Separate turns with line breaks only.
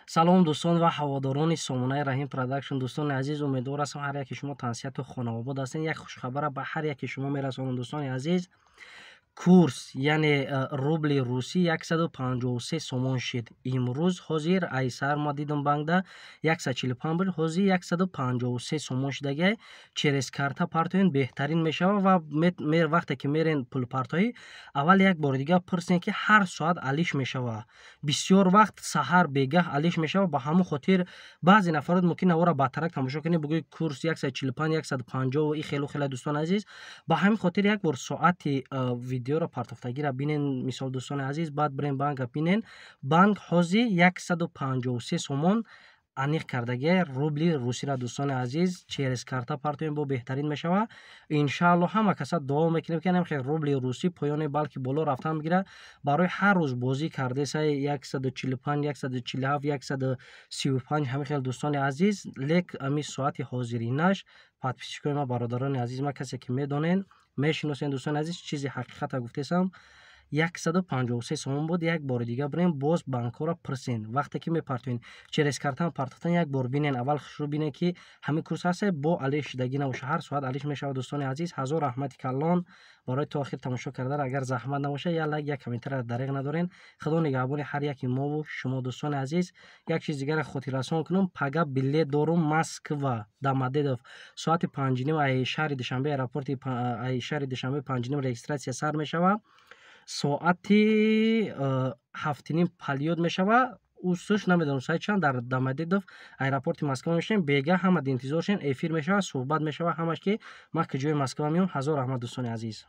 Салом, дӯстон ва ҳаводорони сомонаи Раҳим Продакшн. Дӯстони азиз, умедвор ҳастам, ҳар яке шумо тансиҳату хонаобод ҳастед. Як хушхабара ба ҳар яке шумо мерасонам, дӯстони азиз. Курс, яъне рубли русӣ, 153 сомон шид имрӯз. Ҳозир ай саҳар ма дидам, банкда 145 буд, ҳозир 153 сомон шидагиай. Через карта партоен, беҳтарин мешавад. Ва вақте ки мерен пулпартоӣ, аввал як бори дигар пурсен, ки ҳар соат алиш мешавад. Бисёр вақт саҳар, бегаҳ алиш мешавад. Ба ҳамон хотир баъзе нафарот мумкин навора бадтарак тамошо кунед, бигӯед, курс 145, 150 и хелу хеле. Дӯстони азиз, ба ҳамин хотир як бор соати видеоро партофтагиро бинен, мисол, дӯстони азиз, баъд бирен банка бинен. Банк ҳозир 153 сомон аниқ кардагия рубли русиро. Дӯстони азиз, через карта партоем, бо беҳтарин мешавад, иншаалло. Ҳама каса дуо мекунем, ки намхел рубли русӣ поёне, балки боло рафтан бигирад. Барои ҳар рӯз бозӣ кардесай 145, 147, 135, ҳамин хел, дӯстони азиз. Лек ами соати ҳозиринаш, подписчикои ма, бародарони азиз ма, касе ки медонен, мешиносен, дӯстони азиз, чизи ҳақиқата гуфтесам, 153 сомон буд. Як бори дигар бирем, боз банкҳоро пурсен. Вақте ки мепартоен, через картаам партофтан, як бор бинен, аввал хушрӯ бинен, ки ҳамин курс ҳаста, бо алиш шидагӣ набоша. Ҳар соат алиш мешавад, дӯстони азиз. Ҳазор раҳмати калон барои то охир тамошо кардан. Агар заҳмат набошад, як лайк, як комментария дареғ надорен. Худо нигаҳбони ҳар яки мову шумо. Дӯстони азиз, як чиз дигаре хотиррасон кунам: пага билет дорум Москва, Домодедово, соати 5:30 ай шаҳри Душанбе, аэропорти ай шаҳри Душанбе 5:30 регистрация сар мешавад, соати 7:30 полёт мешавад. Усуш намедонам соати чанд дар Домодедово, аэропорти Москва мешавем. Бега ҳама интизор шен, эфир мешавад, суҳбат мешавад ҳамаш, ки ман куҷои Москва меом. Ҳазор раҳмат, дӯстони азиз.